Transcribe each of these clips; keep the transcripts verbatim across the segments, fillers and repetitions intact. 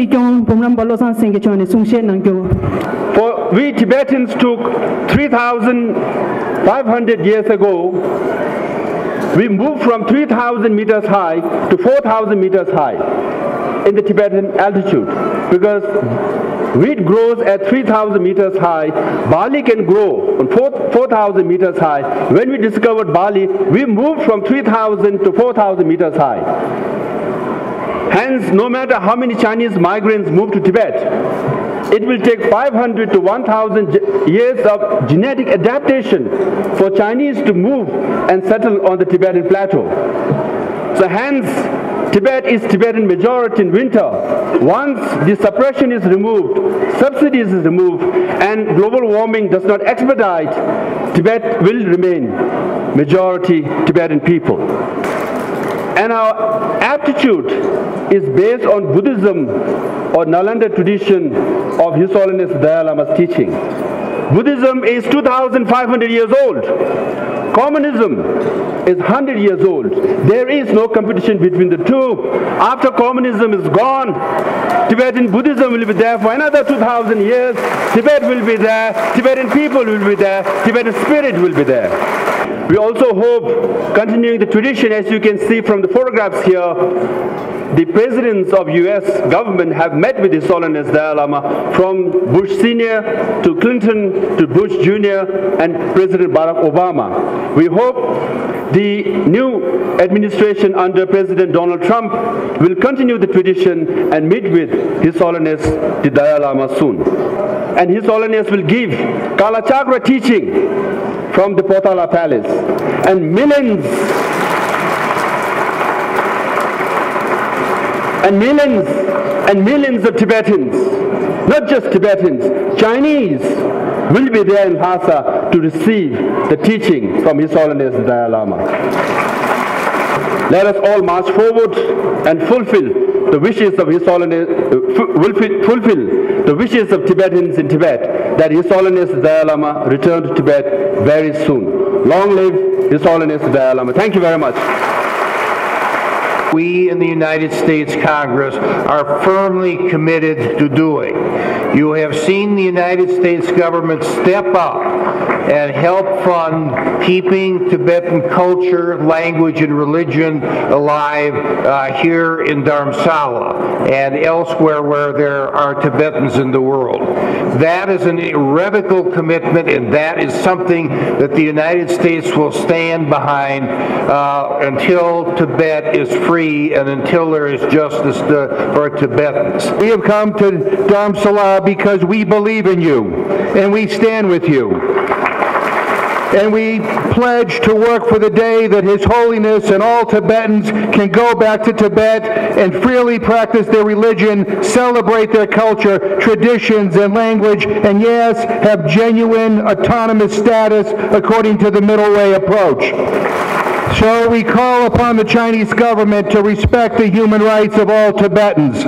སྐྱོང་འབུམ་རམས་པ་བློ་བཟང་སེང་གེ་མཆོག་ནས་གསུང་བཤད་གནང་རྒྱུ། For we Tibetans took three thousand five hundred years ago, we moved from three thousand meters high to four thousand meters high in the Tibetan altitude, because wheat grows at three thousand meters high, barley can grow on four, four thousand meters high. When we discovered barley, we moved from three thousand to four thousand meters high. Hence, no matter how many Chinese migrants move to Tibet, it will take five hundred to one thousand ge- years of genetic adaptation for Chinese to move and settle on the Tibetan plateau. So hence, Tibet is Tibetan majority in winter. Once the suppression is removed, subsidies is removed, and global warming does not expedite, Tibet will remain majority Tibetan people. And our aptitude is based on Buddhism or Nalanda tradition of His Holiness Dalai Lama's teaching. Buddhism is two thousand five hundred years old. Communism is hundred years old. There is no competition between the two. After communism is gone, Tibetan Buddhism will be there for another two thousand years. Tibet will be there. Tibetan people will be there. Tibetan spirit will be there. We also hope, continuing the tradition, as you can see from the photographs here, the presidents of U S government have met with His Holiness Dalai Lama, from Bush Senior to Clinton to Bush Junior and President Barack Obama. We hope the new administration under President Donald Trump will continue the tradition and meet with His Holiness the Dalai Lama soon. And His Holiness will give Kalachakra teaching from the Potala Palace. And millions and millions and millions of Tibetans, not just Tibetans, Chinese, will be there in Lhasa to receive the teaching from His Holiness the Dalai Lama. Let us all march forward and fulfill the wishes of His Holiness, uh, fu- fulfill, fulfill the wishes of Tibetans in Tibet, that His Holiness the Dalai Lama return to Tibet very soon. Long live His Holiness the Dalai Lama. Thank you very much. We in the United States Congress are firmly committed to doing. You have seen the United States government step up and help fund keeping Tibetan culture, language, and religion alive uh, here in Dharamsala and elsewhere where there are Tibetans in the world. That is an irrevocable commitment, and that is something that the United States will stand behind uh, until Tibet is free and until there is justice to, for Tibetans. We have come to Dharamsala because we believe in you, and we stand with you. And we pledge to work for the day that His Holiness and all Tibetans can go back to Tibet and freely practice their religion, celebrate their culture, traditions, and language, and yes, have genuine autonomous status according to the Middle Way approach. So we call upon the Chinese government to respect the human rights of all Tibetans,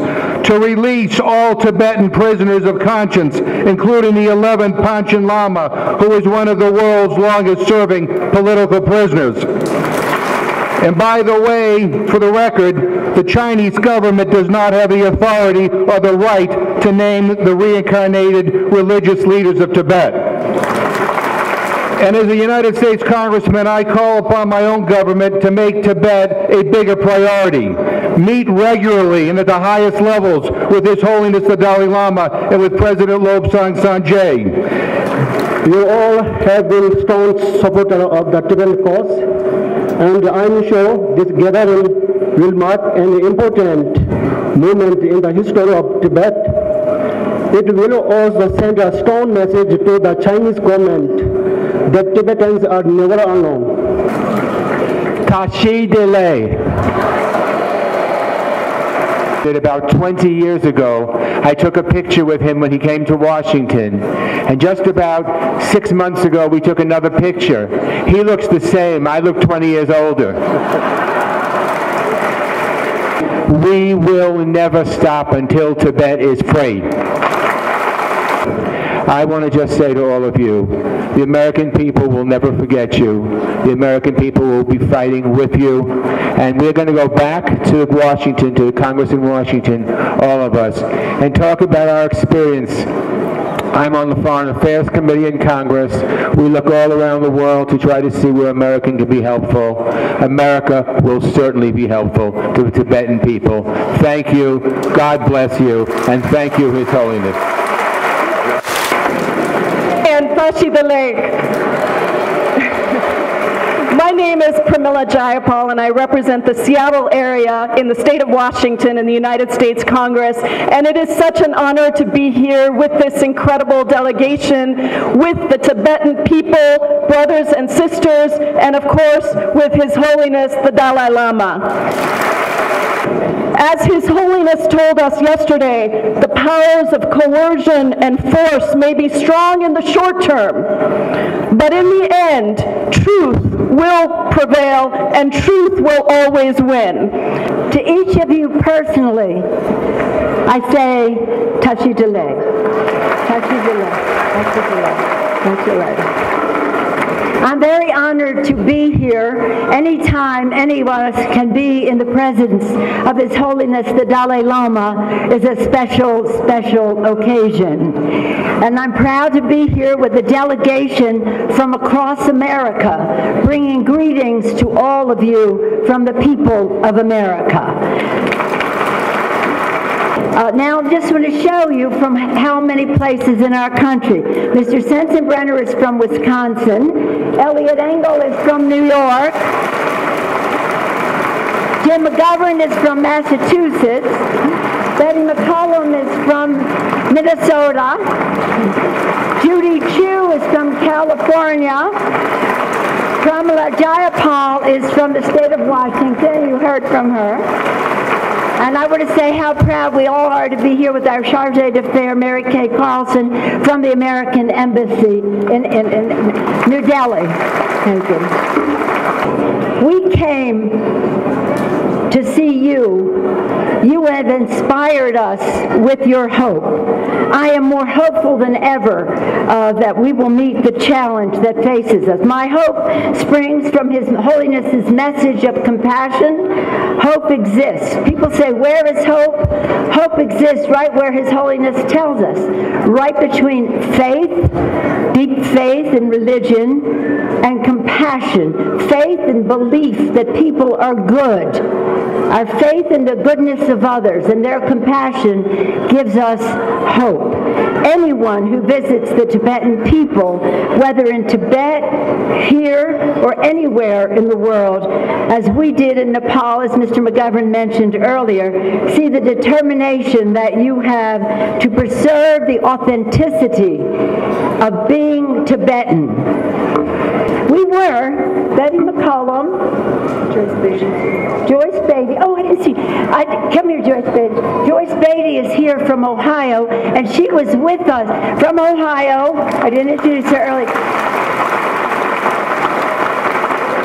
to release all Tibetan prisoners of conscience, including the eleventh Panchen Lama, who is one of the world's longest serving political prisoners. And by the way, for the record, the Chinese government does not have the authority or the right to name the reincarnated religious leaders of Tibet. And as a United States Congressman, I call upon my own government to make Tibet a bigger priority. Meet regularly and at the highest levels with His Holiness the Dalai Lama and with President Lobsang Sanjay. You all have been staunch supporters of the Tibetan cause, and I'm sure this gathering will mark an important moment in the history of Tibet. It will also send a strong message to the Chinese government that Tibetans are never alone. Tashi Delek. That about twenty years ago, I took a picture with him when he came to Washington. And just about six months ago, we took another picture. He looks the same. I look twenty years older. We will never stop until Tibet is free. I want to just say to all of you, the American people will never forget you. The American people will be fighting with you. And we're going to go back to Washington, to the Congress in Washington, all of us, and talk about our experience. I'm on the Foreign Affairs Committee in Congress. We look all around the world to try to see where America can be helpful. America will certainly be helpful to the Tibetan people. Thank you. God bless you. And thank you, His Holiness. And Tashi Delek. My name is Pramila Jayapal, and I represent the Seattle area in the state of Washington in the United States Congress. And it is such an honor to be here with this incredible delegation, with the Tibetan people, brothers and sisters, and of course, with His Holiness the Dalai Lama. As His Holiness told us yesterday, the powers of coercion and force may be strong in the short term, but in the end, truth will prevail and truth will always win. To each of you personally, I say, Tashi Delek. Tashi Delek. Tashi Delek. Tashi Delek. I'm very honored to be here. Anytime any of us can be in the presence of His Holiness the Dalai Lama is a special, special occasion. And I'm proud to be here with a delegation from across America, bringing greetings to all of you from the people of America. Uh, now, I just want to show you from how many places in our country. Mister Sensenbrenner is from Wisconsin. Eliot Engel is from New York. Jim McGovern is from Massachusetts. Betty McCollum is from Minnesota. Judy Chu is from California. Pramila Jayapal is from the state of Washington. You heard from her. And I want to say how proud we all are to be here with our charge d'affaires, Mary Kay Carlson, from the American Embassy in, in, in New Delhi. Thank you. We came to see you. You have inspired us with your hope. I am more hopeful than ever uh, that we will meet the challenge that faces us. My hope springs from His Holiness's message of compassion. Hope exists. People say, "Where is hope?" Hope exists right where His Holiness tells us, right between faith, deep faith in religion, and compassion, faith and belief that people are good. Our faith in the goodness of others and their compassion gives us hope. Anyone who visits the Tibetan people, whether in Tibet, here, or anywhere in the world, as we did in Nepal, as Mister McGovern mentioned earlier, see the determination that you have to preserve the authenticity of being Tibetan. We were, Betty McCollum, Joyce Beatty. Joyce Beatty. Oh, I didn't see. I, come here, Joyce Beatty. Joyce Beatty is here from Ohio, and she was with us from Ohio. I didn't introduce her earlier.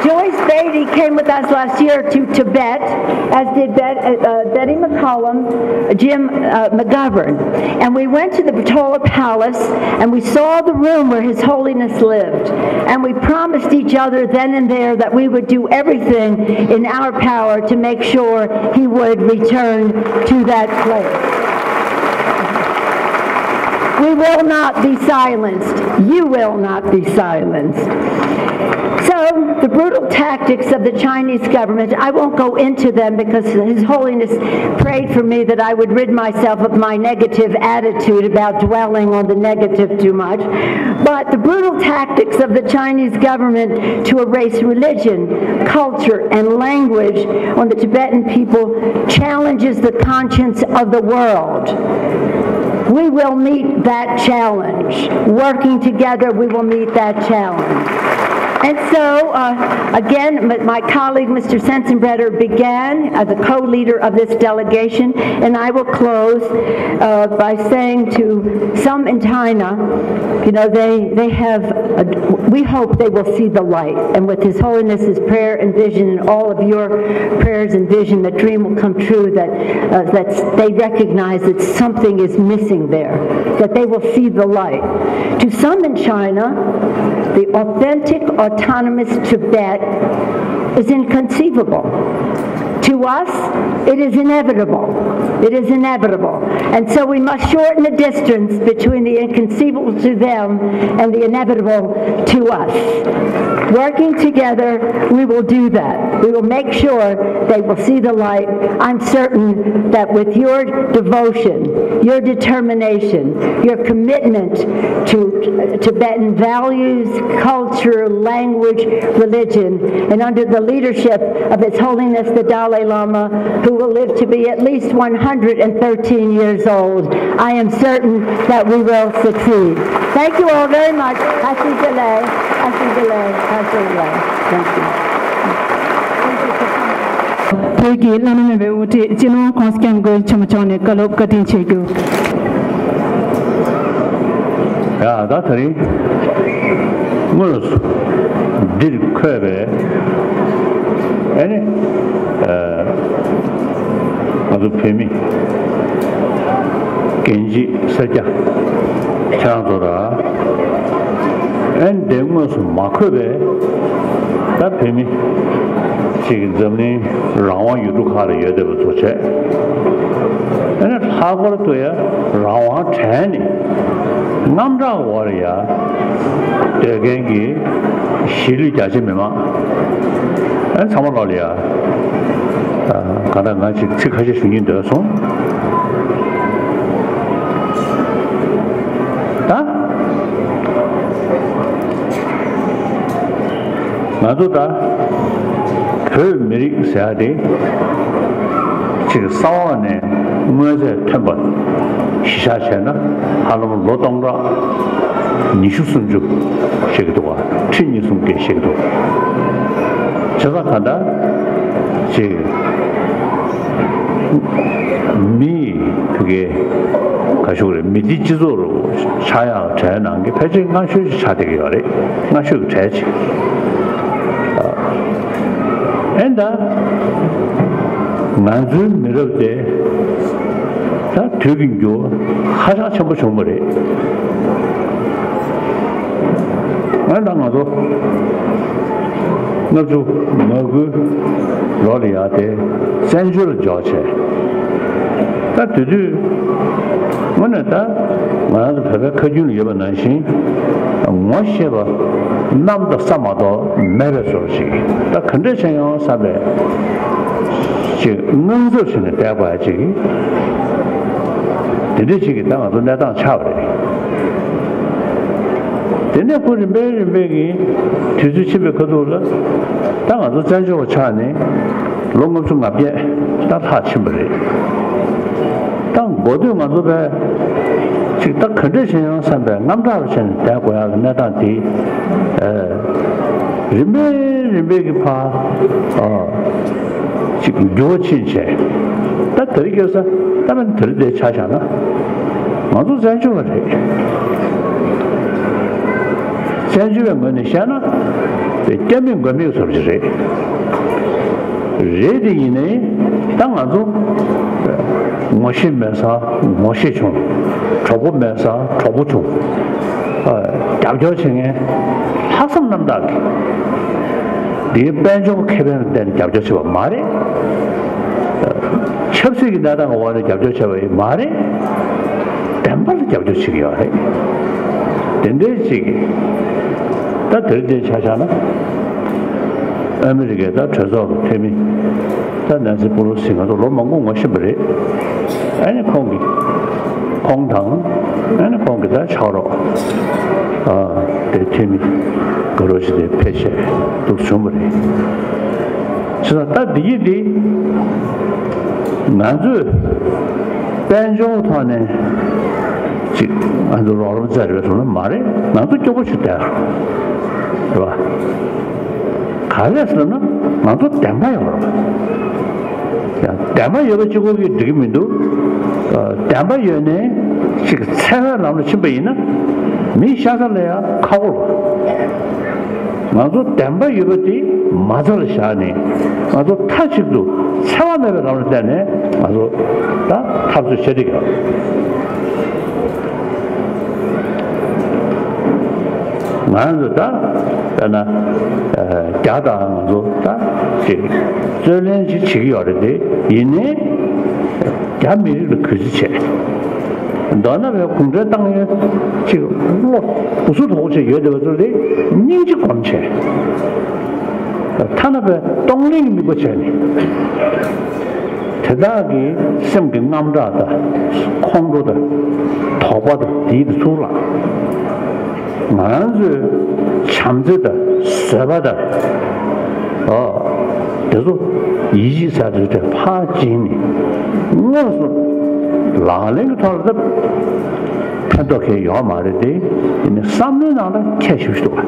Joyce Beatty came with us last year to Tibet, as did Bet, uh, Betty McCollum, Jim uh, McGovern. And we went to the Portola Palace, and we saw the room where His Holiness lived. And we promised each other then and there that we would do everything in our power to make sure he would return to that place. We will not be silenced. You will not be silenced. So, the brutal tactics of the Chinese government, I won't go into them because His Holiness prayed for me that I would rid myself of my negative attitude about dwelling on the negative too much. But the brutal tactics of the Chinese government to erase religion, culture, and language on the Tibetan people challenges the conscience of the world. We will meet that challenge. Working together, we will meet that challenge. And so, uh, again, m- my colleague, Mister Sensenbrenner, began as a co-leader of this delegation, and I will close uh, by saying to some in China, you know, they, they have, a, we hope they will see the light, and with His Holiness's prayer and vision and all of your prayers and vision, the dream will come true, that, uh, that they recognize that something is missing there, that they will see the light. To some in China, the authentic autonomous Tibet is inconceivable. To us, it is inevitable. It is inevitable. And so we must shorten the distance between the inconceivable to them and the inevitable to us. Working together, we will do that. We will make sure they will see the light. I'm certain that with your devotion, your determination, your commitment to Tibetan values, culture, language, religion, and under the leadership of His Holiness the Dalai Lama, who will live to be at least one hundred thirteen years old, I am certain that we will succeed. Thank you all very much. Así que le, así que le, así que le. Thank you. བོད་ཀྱི་བླ་ན་མེད་པའི་དབུ་ཁྲིད་སྤྱི་ནོར་༸གོང་ས་༸སྐྱབས་མགོན་ཆེན་པོ་མཆོག་ནས་བཀའ་སློབ་བཀའ་དྲིན་ཆེ་ཞུ། ཡ་ད་ད་རིང་དངོས་སུ་འདིར་འཁོད་པའི་ཨ་ནི་ཨ་ང་ཚོ་བོད་མི་རྒན་བྱིས་སེར་སྐྱ་ཁྱེད་རང་ཚོ་ལ་ཨ་ནི་འདི་དངོས་སུ་མ་འཁོད་པའི་ད་བོད་མི་ཅིག་འཛམ་གླིང་རང་དབང་ཡུལ་གྲུ་ཁག་ལ་ཡོད་བསྡད་པ་ཚོ་བྱས། ཨ་ནི་ལྷག་པར་དུ་ཡང་རང་དབང་དྲན་ནས་དངངས་སྐྲག་འོག་ལ་ཡ་སྡོད་མཁན་གྱི་གཞིས་ལུས་རྒྱ་ཆེ་མི་མང་ཨ་ནི་ཚང་མ་ལོག་ལ་ཡ་གང་ལྟར་ང་ཅིག་ཚིག་ཁ་ཤས་ཞུ་སྙིང་འདོད་སོང་། ད། ང་ཚོ་ད་བོད་མི་རིགས་ཟེར་ཡ་དེ་ཅིག་ས་འོག་ནས་མངོན་ཚད་ཐོན་པ་གཞི་བཞག་བྱས་ན་ཧ་ལམ་ལོ་སྟོང་ཕྲག་ཉི་ཤུ་སུམ་ཅུ་བཤད་ཀྱི་འདུག་བ། ཁྲི་གཉིས་གསུམ་བརྒལ་བཤད་ཀྱི་འདུག་བྱས་ཙང་གང་ལྟར་ཅིག་མི་ཡི་ཕ་གི་ག་ཞུ་རེད། མི་སྡེ་སྤྱི་ཚོགས་རུ་ཆགས་ཡག་གྲས་ནང་གི་ཕལ་ཆེར་སྔ་ཤོས་ཤིག་ཆགས་བསྡད་ཀྱི་ཡོད་རེད། སྔ་ཤོས་ཀྱི་གྲས་ཅིག་ཨེ་ད་ང་ཚོའི་མི་རབས་དེ་ད་དུས་ཀྱི་འགྱུར་བ་ཧ་ཅང་ཆེན་པོ་བྱུང་བ་རེད། ཨེ་ད་ང་ཚོ་ལྔ་བཅུ་ང་དགུ་ལོ་ལ་ཡར་དེ་བཙན་བྱོལ་ལ་འབྱོར་བྱས། ད་དེ་དུས་དངོས་གནས་ད་ང་རང་ཚོ་བོད་པའི་ཁ་རྒྱུན་ལ་ཡོད་པ་ནང་བཞིན་ངོ་ཤེས་པ་གནམ་དང་ས་མ་གཏོགས་མེད་པའི་བཟོ་འདྲ་ཞིག་ད་ག་འདྲས་བྱས་ཡོང་བསམ་པའི་ཅིག་དངངས་འཚབ་བྱས་ནས་བསྡད་དགོས་ཡ་ཅིག་དེ་འདྲས་ཅིག་གིས་ད་ང་ཚོ་གནས་སྟངས་ཆགས་པ་རེད། དེ་ནས་ཁོ་རིམ་པས་རིམ་པས་ཀྱིས་དུས་ཚོད་ཕྱིན་པའི་ཁ་ཐུག་ལ་ད་ང་ཚོ་བཙན་བྱོལ་བ་ཆགས་ནས་ལོ་ལྔ་བཅུ་ང་བརྒྱད་ད་ལྷག་ཕྱིན་པ་རེད། ད་འགོ་སྟོད་ང་ཚོ་བས་ཅིག་ད་ག་འདྲས་བྱས་ཡང་བསམ་པའི་དངངས་སྐྲག་བྱས་ནས་བསྡད་དགོས་ཡག་གི་གནས་སྟངས་དེ་རིམ་པས་རིམ་པས་ཀྱི་ཕར་ཅིག་འགྱུར་བ་ཕྱིན་བྱས། ད་དེ་རིང་ཁ་སང་ད་མིན་དེ་རིང་དེ་ཆ་བཞག་ན་ང་ཚོ་བཙན་བྱོལ་བ་རེད། བཙན་བྱོལ་བའི་ངོས་ནས་བཤད་ན་དེ་སྐྱབས་མེད་མགོན་མེད་བཟོ་འདྲ་རེད། རེད་དེ་ཡིན་ནའི་ད་ང་ཚོ་ངོ་ཤེས་མེད་ས་ངོ་ཤེས་བྱུང་། གྲོགས་པོ་མེད་ས་གྲོགས་པོ་བྱུང་། རྒྱབ་སྐྱོར་བྱེད་མཁན་ལྷག་བསམ་རྣམ་དག་གིས་འདིའི་དཔལ་འབྱོར་ཁེ་ཕན་ལ་བརྟེན་ནས་རྒྱབ་སྐྱོར་བྱས་པ་མ་རེད། ཆབ་སྲིད་ཀྱི་གནས་སྟངས་ཀྱི་འོག་ནས་རྒྱབ་སྐྱོར་བྱས་པ་ཡིན་མ་རེད། བདེན་པར་རྒྱབ་སྐྱོར་བྱེད་ཀྱི་ཡོད་རེད། དེ་འདྲའི་ཅིག་ད་དེ་རིང་དེ་ཆ་བཞག་ན་ཨ་མི་རི་ཀའི་ད་གྲོས་ཚོགས་ཀྱི་འཐུས་མི་ད་ནན་སི་པོ་ལོ་སི་ང་ཚོ་ལོ་མང་པོ་ངོ་ཤེས་པ་རེད། ཨ་ནི་ཁོང་གིས་ཁོང་དང་ཨ་ནི་ཁོང་གི་ད་ཕྱག་རོགས་ཨ་དེ་འཐུས་མི་དགའ་རོགས་ཅིག་དེ་ཕེབས་བྱས་འདུག་བྱུང་བ་རེད། བྱས་ཙང་ད་འདི་ཡིན་འདི་ང་ཚོས་དཔལ་འབྱོར་ཐོག་ནས་ཅིག་ང་ཚོ་རོགས་རམ་བཙལ་རེད་པས་སོང་ན་མ་རེད། ང་ཚོ་སྐྱོ་པོ་ཞིག་བསྡད། རེད་བ། ག་རེ་ཟེར་ན་ང་ཚོ་བདེན་པ་ཡོད་རེད་བ། བདེན་པ་ཡོད་པ་གཅིག་པོ་གིས་འགྲིག་གི་མི་འདུག་བདེན་པ་ཡོད་ནའི་ཅིག་འཚེ་བའི་ལམ་ལ་ཕྱིན་པ་ཡིན་ན་མི་ཤ་ཚ་ལ་ཡང་ཁག་པོ་རེད་བ། ང་ཚོ་བདེན་པ་ཡོད་པ་དེ་མ་རྩ་ལ་བཞག་ནས་ང་ཚོ་མཐའ་གཅིག་ཏུ་འཚེ་བ་མེད་པའི་ལམ་ལ་བསྟན་ནས་ང་ཚོ་ད་འཐབ་རྩོད་བྱེད་བསྡད་ཀྱི་ཡོད། ང་ཚོ་ད་དཔེར་ན་རྒྱ་དང་ང་ཚོ་ད་ཅིག་རྩོད་ལེན་ཅིག་བྱེད་ཀྱི་ཡོད་རེད་དེ། ཡིན་ནའི་རྒྱ་མི་རིགས་ལ་གུས་བརྩི་བྱས། མདོར་ན་བས་གུང་ཁྲན་ཏང་ཡོན་ཅིག་བློ་སྦུ་སུ་དོག་བྱས་ཡོད་བསྡད་པ་ཚོ་དེ་སྙིང་རྗེ་སྒོམ་བྱས། ཐ་ན་བས་གཏོང་ལེན་གྱི་དམིགས་པ་བྱས་ནས། དེ་དག་གི་སེམས་ཀྱི་དངངས་སྐྲག་དང་ཁོང་ཁྲོ་དང་དོགས་པ་དང་དེའི་ཚུར་ལ་ང་རང་ཚོའི་བྱམས་བརྩེ་དང་བཟོད་པ་དང་ཨོ་དེ་ཚོ་ཡིད་ཆེས་ཟེར་དུས་དེ་ཕར་བྱིན་ནས་དངོས་སུ་ལག་ལེན་གྱི་ཐོག་ལ་ད་ཕན་ཐོགས་ཁེལ་ཡོད་མ་རེད་དེ། ཡིན་ནའི་བསམ་བློའི་ནང་ལ་ཁྱད་ཞུ་ཞུ་བ།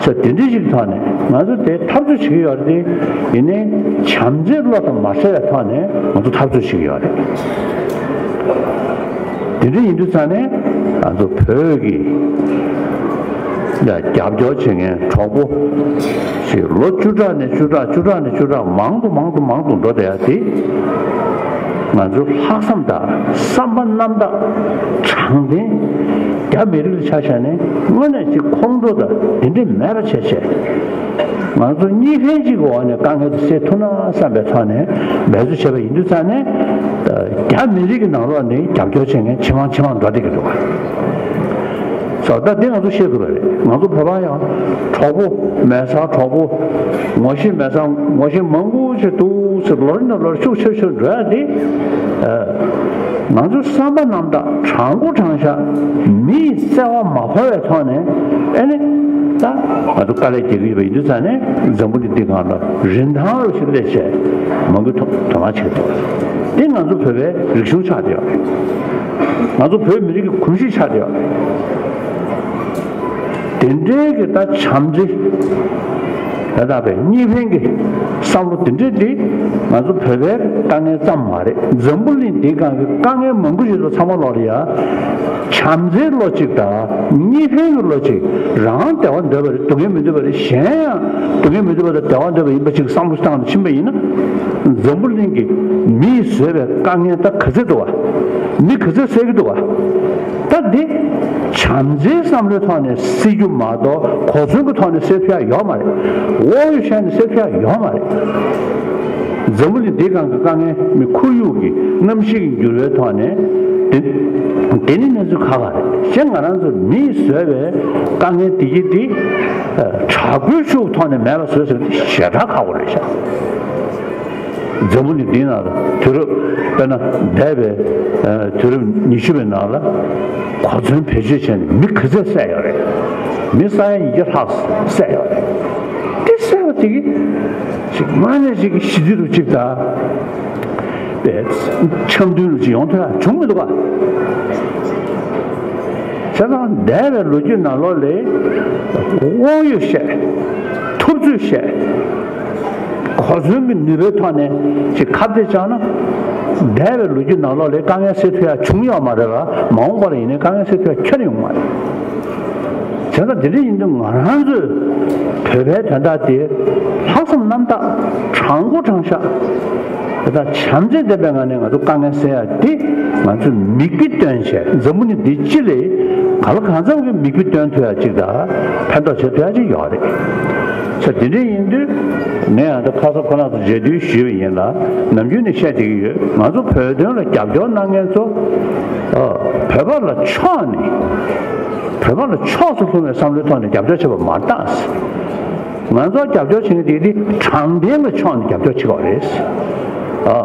ས་དེ་འདྲ་ཞིག་ཐོག་ནས་ང་ཚོ་དེ་འཐབ་རྩོད་བྱེད་ཀྱི་ཡོད་རེད་དེ། ཡིན་ནའི་བྱམས་བརྩེའི་བློ་དང་མ་བྲལ་བའི་ཐོག་ནས་ང་ཚོ་འཐབ་རྩོད་བྱེད་ཀྱི་ཡོད་རེད། དེ་འདྲ་ཡིན་དུས་ཙང་ནས་ང་ཚོ་བོད་ཀྱི་རྒྱབ་སྐྱོར་བྱེད་མཁན་གྲོགས་པོ་ཞིག་ལོ་བཅུ་ཕྲག་ནས་བཅུ་ཕྲག་བཅུ་ཕྲག་ནས་བཅུ་ཕྲག་མང་དུ་མང་དུ་མང་དུ་འགྲོ་བསྡད་ཡ་དེ། ང་ཚོའི་ལྷག་བསམ་དང་བསམ་པ་རྣམ་དག་དྲང་བདེན། རྒྱ་མི་རིགས་ལ་ཆ་བཞག་ནས་དངོས་གནས་ཅིག་ཁོང་ཁྲོ་དང་དེ་འདྲས་མེད་པ་བྱས་བྱས། ང་ཚོ་གཉིས་ཕན་གཅིག་གི་འོག་ནས་དཀའ་ངལ་དེ་སེལ་ཐུབ་ན་བསམ་པའི་ཐོག་ནས་འབད་རྩོལ་བྱས་པ་ཡིན་དུས་ཙང་ནས། རྒྱ་མི་རིགས་ཀྱི་ནང་ལོགས་ནས་རྒྱབ་སྐྱོར་བྱེད་མཁན་ཇེ་མང་ཇེ་མང་འགྲོ་བསྡད་ཀྱི་འདུག་བ། སོ་ད་འདི་ང་ཚོ་ཤེས་དགོས་པ་རེད། ང་ཚོ་བོད་པ་ཡང་གྲོགས་པོ་མེད་སར་གྲོགས་པོ། ངོ་ཤེས་མེད་སར་ངོ་ཤེས་མང་པོ་ཞིག་འདུག་ཟེར་ལོ་རེ་ནས་ལོ་རེ་ཤུགས་ཆེ་ཆེ་འགྲོ་ཡ་དེ། ཨ། ང་ཚོའི་བསམ་པ་རྣམ་དག་དྲང་པོ་དྲང་བཞག་མི་ཡི་བརྩེ་བ་མ་འཁོར་བའི་ཐོག་ནས་ཨེ་ནི། ད་ང་ཚོ་དཀའ་ལས་རྒྱག་གི་ཡོད་པ་ཡིན་དུས་ཙང་ནས་འཛམ་བུ་གླིང་འདི་སྒང་ལ་རིན་ཐང་རུ་ཞིག་སླེབས་བྱས་མང་པོ་དོ་དོ་སྣང་བྱེད་ཐུབ། འདི་ང་ཚོ་བོད་པའི་རིག་གཞུང་ཆགས་བསྡད་ཡོད་རེད། ང་ཚོ་བོད་མི་རིགས་ཀྱི་གོམས་གཤིས་ཆགས་བསྡད་ཡོད་རེད། དེ་འདྲའི་གི་ད་བྱམས་བརྩེ། ད་ལྟ་བའི་གཉིས་ཕན་གྱི་བསམ་བློ་དེ་འདྲ་དེ་ང་ཚོ་བོད་པའི་དཀའ་ངལ་ཙམ་མ་རེད། འཛམ་བུ་གླིང་འདིའི་སྒང་གི་དཀའ་ངལ་མང་པོ་ཞིག་ལ་ཚང་མ་ལོག་ལ་ཡ། བྱམས་བརྩེའི་བློ་གཅིག་དང་གཉིས་ཕན་གྱི་བློ་གཅིག་རང་བདེ་བ་འདོད་པ་རེད། སྡུག་བསྔལ་མི་འདོད་པ་རེད། གཞན་ཡང་སྡུག་བསྔལ་མི་འདོད་པ་དང་བདེ་བ་འདོད་པ་ཡིན་པ་ཅིག་བསམ་བློ་བཏང་ནས་ཕྱིན་པ་ཡིན་ན། འཛམ་བུ་གླིང་གི་མིས་བཟོས་པའི་དཀའ་ངལ་ད་ག་ཚད་འདུག་བ། མི་ག་ཚད་སེལ་གྱི་འདུག་བ། ད་འདི་བྱམས་བརྩེའི་བསམ་བློའི་ཐོག་ནས་སེལ་རྒྱུ་མ་གཏོགས་གོ་མཚོན་གྱི་ཐོག་ནས་སེལ་ཐུབ་ཡ་ཡོད་མ་རེད། དབང་ཡོད་བཤད་ནས་སེལ་ཐུབ་ཡ་ཡོད་མ་རེད། འཛམ་བུ་གླིང་འདིའི་སྒང་གི་དཀའ་ངལ་མི་ཁོར་ཡུག་གི་གནམ་གཤིས་ཀྱི་འགྱུར་བའི་ཐོག་ནས་དེ་དེ་ནི་གནས་ཚུལ་ཁག་ཁག་རེད། གཞན་ང་རང་ཚོ་མིས་བཟོས་པའི་དཀའ་ངལ་དེ་གྱིས་དེ་དྲག་པོའི་ཤུགས་ཐོག་ནས་མེད་པ་བཟོས་ཟེར་བ་དེ་ཞེ་དྲག་ཁག་པོ་རེད་ཤག་འཛམ་བུ་གླིང་འདིའི་ནང་ལ་དུས་རབས་དཔེར་ན་འདས་པའི་ཨ་དུས་རབས་ཉི་ཤུ་པའི་ནང་ལ་གོ་མཚོན་བེད་སྤྱོད་བྱས་ནས་མི་ག་ཚད་བསད་ཡོད་རེད། མི་ས་ཡ་ཉིས་བརྒྱ་ལྷག་བསད་ཡོད་རེད། དེ་བསད་པ་དེ་གི་ཅིག་དངོས་གནས་ཅིག་གི་ཞི་བདེ་རུ་ཅིག་དང་པའི་འཆམ་མཐུན་རུ་ཅིག་ཡོང་ཐུབ་ཡ་བྱུང་མི་འདུག་ག་བྱས་ཙང་འདས་པའི་ལོ་རྒྱུས་ནང་ལོགས་ལ་དབང་ཡོད་བཤད། ཐུབ་ཚོད་བཤད། གོ་མཚོན་གྱི་ནུས་པའི་ཐོག་ནས་ཅིག་ཁ་གཏད་བཅག་ན། འདས་པའི་ལོ་རྒྱུས་ནང་ལོགས་ལ་དཀའ་ངལ་སེལ་ཐུབ་ཡ་བྱུང་ཡོད་མ་རེད་ལ། མ་འོངས་པ་ལ་ཡིན་ནའི་དཀའ་ངལ་སེལ་ཐུབ་ཡ་ཁྱོན་ནས་ཡོང་མ་རེད། བྱས་ཙང་དེ་འདྲ་ཡིན་དུས་ང་རང་ཚོས་བོད་པའི་དོན་དག་དེ་ལྷག་བསམ་རྣམ་དག་དྲང་པོ་དྲང་བཞག་དེ་དག་བྱམས་བརྩེ་ལྡན་པའི་ངང་ནས་ང་ཚོ་དཀའ་ངལ་སེལ་ཡ་དེ་ང་ཚོས་མིག་དཔེ་སྟོན་བྱས། འཛམ་བུ་གླིང་འདི་སྤྱི་ལ་གང་ལ་གང་འཚམ་གྱི་མིག་དཔེ་སྟོན་ཐུབ་ཡ་ཅིག་དང་ཕན་ཐོགས་བྱེད་ཐུབ་ཡ་ཅིག་ཡོད་རེད། ས་དེ་འདྲ་ཡིན་དུས་ངས་ཡང་ད་ཁ་ས་ཁོ་རང་ཚོ་མཇལ་དུས་ཞུས་པ་ཡིན་ལ། ནམ་རྒྱུན་ནས་བཤད་བསྡད་ཀྱི་ཡོད། ང་ཚོ་བོད་དོན་ལ་རྒྱབ་སྐྱོར་གནང་མཁན་ཚོ་ཨ་བོད་པ་ལ་ཕྱོགས་ནས་བོད་པ་ལ་ཕྱོགས་སུ་ལྷུང་བའི་བསམ་བློའི་ཐོག་ནས་རྒྱབ་སྐྱོར་བྱེད་པ་མ་རེད་ད། ང་ཚོ་རྒྱབ་སྐྱོར་བྱེད་མཁན་དེ་དེ་དྲང་བདེན་གྱི་ཕྱོགས་ནས་རྒྱབ་སྐྱོར་བྱེད་དགོས་རེད། ཨ་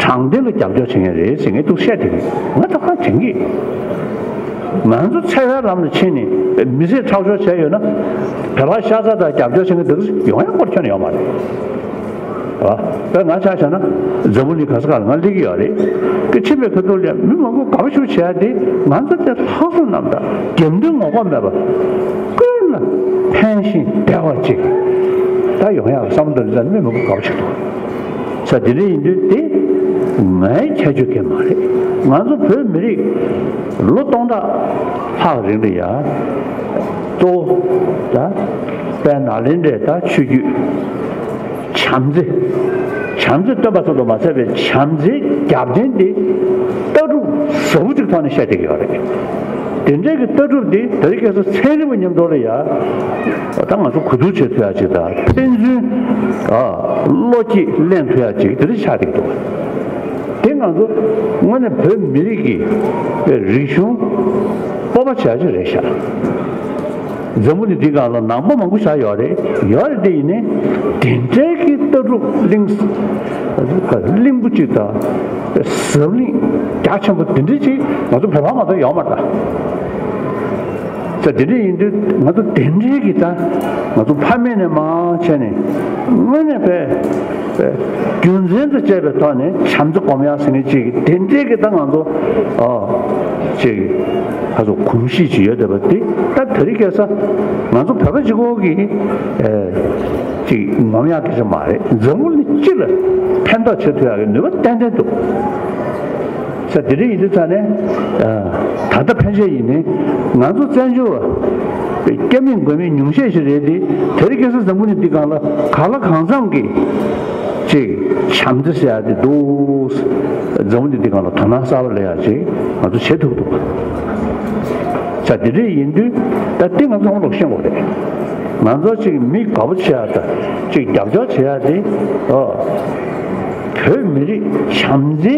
དྲང་བདེན་ལ་རྒྱབ་སྐྱོར་བྱེད་མཁན་རེད་ཟེར་ངས་འདུག་བཤད་བསྡད་ཀྱི་ཡོད། ང་ད་ག་དྲན་གྱི་ཡོད། ང་ཚོ་འཚེ་བའི་ལམ་ལ་ཕྱིན་ནས་མི་ཚེ་ཁྲག་སྦྱོར་བྱས་ཡོད་ན། བོད་པ་ཤ་ཚ་དང་རྒྱབ་སྐྱོར་བྱེད་མཁན་དེ་ཚོ་ཡོང་ཡ་སྐོར་ཁྱོན་ནས་ཡོད་མ་རེད། རེད་བ། དཔེར་ང་ཆ་བཞག་ན། འཛམ་བུ་གླིང་ག་ས་ག་ལ་ང་སླེབས་ཀྱི་ཡོད་རེད། ཀྱི་ཕྱིན་པའི་ཁ་ཐུག་ལ་མི་མང་པོ་དགའ་པོ་ཞིག་བྱེད་ཡ་དེ་ང་ཚོ་དེ་ལྷག་བསམ་རྣམ་དག་རྒྱབ་མདུན་ངོ་ལྐོག་མེད་པ་ཀུན་ལ་ཕན་ཞིང་བདེ་བ་ཅིག་ད་ཡོང་ཡག་བསམ་བློ་འདི་ལ་མི་མང་པོ་དགའ་པོ་ཞིག་འདུག་ས་དེ་འདྲ་ཡིན་དུས་དེ་ངའི་ཁྱད་ཆོས་གང་མ་རེད། ང་ཚོ་བོད་མི་རིགས་ལོ་སྟོང་ཕྲག་ལྷག་རིང་ལ་ཡ་གཙོ་བོ་ད་དཔལ་ནཱ་ལེནྡྲའི་ད་ཆོས་བརྒྱུད། བྱམས་བརྩེ། བྱམས་བརྩེ་སྟོན་པ་ཙམ་དུ་མ་ཟད་པའི་བྱམས་བརྩེའི་རྒྱབ་རྟེན་དེ་ལྟ་གྲུབ་ཟབ་པོ་ཅིག་ཐོག་ནས་བཤད་བསྡད་ཀྱི་ཡོད་རེད། དེ་འདྲའི་གི་ལྟ་གྲུབ་དེ་དེ་རིང་ཁ་སང་ཚན་རིག་པ་མཉམ་དུ་ལ་ཡ། ད་ང་ཚོ་གོ་བསྡུར་བྱེད་ཐུབ་ཡ་ཅིག་དང་ཕན་ཚུན་ཨ་བློ་སྐྱེད་ལེན་ཐུབ་ཡ་ཅིག་དེ་འདྲ་ཆགས་བསྡད་ཀྱི་འདུག་དེ་ང་ཚོ་དངོས་གནས་བོད་མི་རིགས་ཀྱི་རིག་གཞུང་སྤོབས་པ་བྱེད་ཡ་ཅིག་རེད་ཤག་འཛམ་བུ་གླིང་འདི་སྒང་ལ་ནང་པ་མང་པོ་ཞིག་ཡོད་རེད། ཡོད་རེད་དེ་ཡིན་ནའི་དེ་འདྲའི་གི་ལྟ་གྲུབ་གླིང་། གླིང་བུ་གཅིག་དང་ཟབ་གླིང་རྒྱ་ཆེན་པོ་དེ་འདྲའི་ཅིག་ང་ཚོ་བོད་པ་མ་གཏོགས་ཡོད་མ་རེད་ད། ས་དེ་འདྲ་ཡིན་དུས་ང་ཚོ་དེ་འདྲའི་གི་ད་ང་ཚོ་ཕ་མེས་ནས་མར་བྱས་ནས་དངོས་གནས་དཔེ་དཔེ་རྒྱུ་མཚན་དང་བཅས་པའི་ཐོག་ནས་བྱམས་བརྩེ་སྒོམ་ཡག་ཟེར་མཁན་ཅིག་གི་དེ་འདྲའི་གི་ད་ང་ཚོ་ཨ་ཅིག་ཁ་སོ་གོམས་གཤིས་ཅིག་ཡོད་བསྡད་པ་དེ་ད་དེ་རིང་ཁ་སང་ང་ཚོ་བོད་པ་གཅིག་པོ་གི་ཨེ་ཅིག་ངོམ་ཡག་གི་ཅིག་མ་རེད། འཛམ་བུ་གླིང་སྤྱི་ལ་ཕན་ཐོགས་བྱེད་ཐུབ་ཡག་གི་ནུས་པ་ཏན་ཏན་འདུག་ས་དེ་འདྲ་ཡིན་དུས་ཙང་ནས་ད་ལྟ་ཕན་ཆད་ཡིན་ནའི་ང་ཚོ་བཙན་བྱོལ་བ་སྐྱ་མིན་མགོ་མིན་ཉུང་ཤས་ཤིག་རེད་དེ། དེ་རིང་ཁ་སང་འཛམ་བུ་གླིང་འདི་སྒང་ལ་གང་ལ་གང་འཚམ་གྱི་ཅིག་བྱམས་བརྩེ་ཟེར་ཡག་དེ་འདུག་འཛམ་བུ་གླིང་འདི་སྒང་ལ་དོ་སྣང་གསར་པ་སླེབས་ཡག་ཅིག་ང་ཚོ་བྱེད་ཐུབ་འདུག་ས་དེ་འདྲ་ཡིན་དུས་ད་འདི་ང་ཚོ་ཧོང་ལོག་ཤེས་དགོས་རེད། ང་ཚོ་ཅིག་མི་དགའ་པོ་བྱེད་ཡག་དང་ཅིག་རྒྱབ་སྐྱོར་བྱེད་ཡག་དེ་ཨོ། བོད་མི་རིགས་བྱམས་བརྩེའི་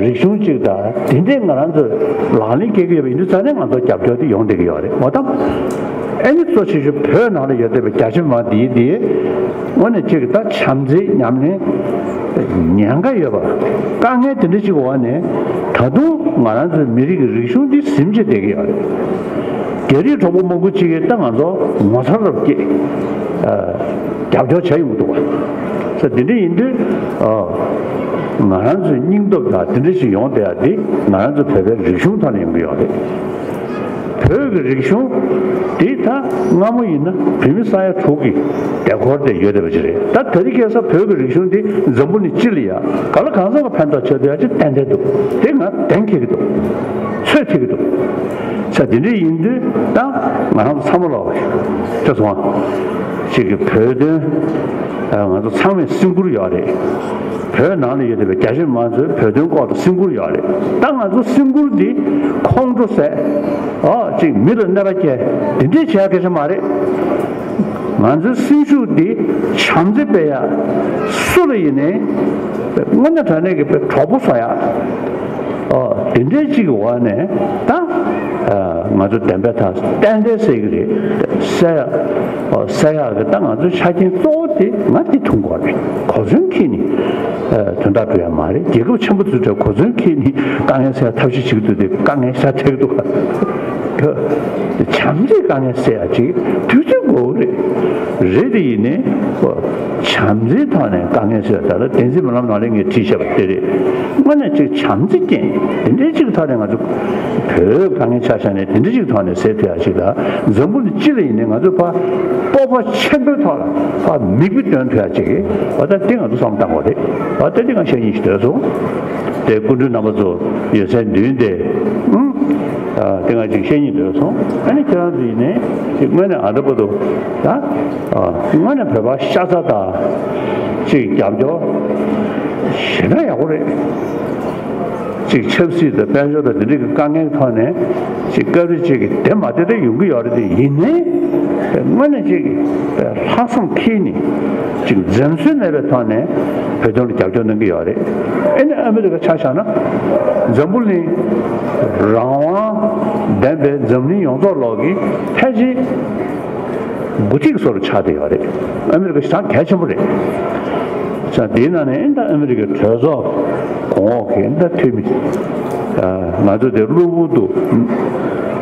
རིག་གཞུང་གཅིག་དང་དེ་འདྲའི་ང་རང་ཚོས་ལག་ལེན་འཁེལ་གྱི་ཡོད་པ་ཡིན་དུས་ཙང་ནས་ང་ཚོ་རྒྱབ་སྐྱོར་དེ་ཡོང་བསྡད་ཀྱི་ཡོད་རེད། འོ་ད་ཨ་ནི་གཙོ་ཆེ་ཤོས་བོད་ནང་ལ་ཡོད་བསྡད་པའི་རྒྱ་ཆེ་མང་འདིའི་འདི་དངོས་གནས་གཅིག་ད་བྱམས་བརྩེའི་ཉམས་ལེན་ཉེན་ཁ་ཡོད་པ་དཀའ་ངལ་དེ་འདྲ་གཅིག་འོག་ནས་ད་དུང་ང་རང་ཚོའི་མི་རིགས་ཀྱི་རིག་གཞུང་འདི་ཟིན་བྱས་བསྡད་ཀྱི་ཡོད་རེད། རྒྱ་རིགས་གྲོགས་པོ་མང་པོ་ཅིག་གིས་ད་ང་ཚོ་ངོ་མཚར་རབ་སྐྱེས། རྒྱབ་སྐྱོར་བྱས་ཡོང་གི་འདུག་བ། ས་དེ་འདྲ་ཡིན་དུས་ང་རང་ཚོའི་སྙིང་སྟོབས་དང་དེ་འདྲ་ཞིག་ཡོང་བསྡད་ཡ་དེ་ང་རང་ཚོ་བོད་པའི་རིག་གཞུང་ཐོག་ནས་ཡོང་གི་ཡོད་རེད། བོད་ཀྱི་རིག་གཞུང་དེ་ད་སྔ་མོ་ཡིན་ན་བོད་མི་ས་ཡ་དྲུག་གི་སྡེ་ཁོར་དེ་ཡོད་བསྡད་པ་ཅིག་རེད། ད་དེ་རིང་ཁ་སང་བོད་ཀྱི་རིག་གཞུང་དེ་འཛམ་བུ་གླིང་སྤྱི་ལ་ཡ་ག་ལ་གང་འཚམ་གྱི་ཕན་ཐོགས་བྱེད་ཐུབ་ཡ་ཅིག་ཏན་ཏན་འདུག་དེ་ང་གདེང་འཁེལ་གྱི་འདུག་ཚོད་ཐིག་གི་འདུག་ས་དེ་འདྲ་ཡིན་དུས་ད་ང་རང་ཚོ་ཚང་མ་ལོག་ཅེས་སོང་ཅིག་གི་བོད་དོན་ང་ཚོ་ཚང་མས་སེམས་ཁུར་ཡོད་རེད། བོད་ནང་ལ་ཡོད་བསྡད་པའི་རྒྱ་ཆེ་མང་ཚོས་བོད་དོན་སྐོར་དུ་སེམས་ཁུར་ཡོད་རེད། ད་ང་ཚོ་སེམས་ཁུར་འདི་ཁོང་ཁྲོ་ཟ་ཨོ་ཅིག་མི་ལ་གནོད་པ་སྐྱེལ་དེ་འདྲས་བྱེད་ཡ་སྐད་ཆ་མ་རེད། ང་ཚོའི་སེམས་ཤུགས་འདི་བྱམས་བརྩེ་སྤེལ་ཡ། སུ་ལ་ཡིན་ནའི་དངོས་གནས་དྲང་གནས་ཀྱི་དཔེ་གྲོགས་པོ་བཟོ་ཡ། ཨོ་དེ་འདྲའི་གཅིག་གི་འོག་ནས་ད་ང་ཚོ་བདེན་པའི་ཐག་ཏན་ཏན་གསལ་གྱི་རེད། གསལ་ཡ་ཨོ་གསལ་ཡག་གི་ད་ང་ཚོའི་ཆ་རྐྱེན་གཙོ་བོ་དེ་ང་འདི་མཐོང་གི་རེད། གོ་མཚོན་འཁྱེར་ནས་དོན་དག་སྒྲུབ་ཡ་མ་རེད། རྒྱལ་ཁབ་ཆེན་པོ་ཚོའི་གྲས་གོ་མཚོན་འཁྱེར་ནས་དཀའ་ངལ་སེལ་ཡ་ཐབས་ཤེས་བྱེད་ཀྱི་འདུག་དེ་དཀའ་ངལ་ཤ་ཐེབས་འདུག་བྱམས་བརྩེའི་དཀའ་ངལ་སེལ་ཡ་ཅིག་དུས་ཚོད་དགོས་ཀྱི་རེད། རེད་དེ་ཡིན་ནའི་བྱམས་བརྩེའི་ཐོག་ནས་དཀའ་ངལ་སེལ་ཡ་ད་ལྟ་བསྟན་འཛིན་སྨོན་ལམ་ནང་ལ་ངས་བྲིས་བཞག་པ་དེ་རེད། དངོས་གནས་ཅིག་བྱམས་བརྩེ་ཅན་དེ་འདྲའི་ཅིག་ཐོག་ནས་ང་ཚོ་བོད་དཀའ་ངལ་ཆ་བཞག་ནས་དེ་འདྲའི་ཅིག་ཐོག་ནས་སེལ་ཐུབ་ཡ་ཅིག་ལ་འཛམ་བུ་གླིང་སྤྱི་ལ་ཡིན་ནའི་ང་ཚོ་ཕར་སྤོབས་པ་ཆེན་པོའི་ཐོག་ལ་ཕར་མིག་དཔེ་སྟོན་ཐུབ་ཡ་ཅིག་གི་བ་ད་དེ་ང་ཚོ་བསམ་བཏང་དགོས་རེད། བ་ད་དེ་ང་བཤད་སྙིང་ཞིག་འདོད་སོང་། དེ་སྐུ་མགྲོན་རྣམ་པ་ཚོ་ཡོད་སའི་མདུན་དེ། ཨུམ། ཨ། དེ་ང་ཅིག་བཤད་སྙིང་འདོད་སོང་། ཨ་ནི་ཁྱེད་རང་ཚོ་ཡིན་ནའི་ཅིག་དངོས་གནས་ཨ་འདྲ་པོ་འདུག་ད། ཨ། དངོས་གནས་བོད་པ་ཤ་ཚ་དང་ཅིག་རྒྱབ་སྐྱོར་ཞེ་དྲག་ཡག་པོ་རེད། ཅིག་ཆབ་སྲིད་དང་དཔལ་འབྱོར་དང་དེ་འདྲའི་གི་དཀའ་ངལ་ཐོག་ནས་ཅིག་སྐབས་རེ་ཅིག་གི་དེ་མ་དེ་འདྲ་ཡོང་གི་ཡོད་རེད་དེ་ཡིན་ནའི་དངོས་གནས་ཅིག་ལྷག་བསམ་འཁྱེར་ནས་ཅིག་འཛེམ་ཟོན་མེད་པའི་ཐོག་ནས་བོད་དོན་ལ་རྒྱབ་སྐྱོར་གནང་གི་ཡོད་རེད། ཨེ་ནི་ཨ་མི་རི་ཀ་ཆ་བཞག་ན་འཛམ་བུ་གླིང་རང་དབང་ལྡན་པའི་འཛམ་གླིང་ཡོངས་རྫོགས་ལོག་གི་ཕལ་ཆེར་འགོ་ཁྲིད་བཟོ་འདྲ་ཆགས་བསྡད་ཡོད་རེད། ཨ་མི་རི་ཀ་ཞེ་དྲག་གལ་ཆེན་པོ་རེད། ས་དེའི་ནང་ནས་ཨེ་ད་ཨ་མི་རི་ཀའི་གྲོས་ཚོགས་གོང་འོག་གི་ཨེ་ད་འཐུས་མི་ང་ཚོ་དེ་གློ་བུར་དུ་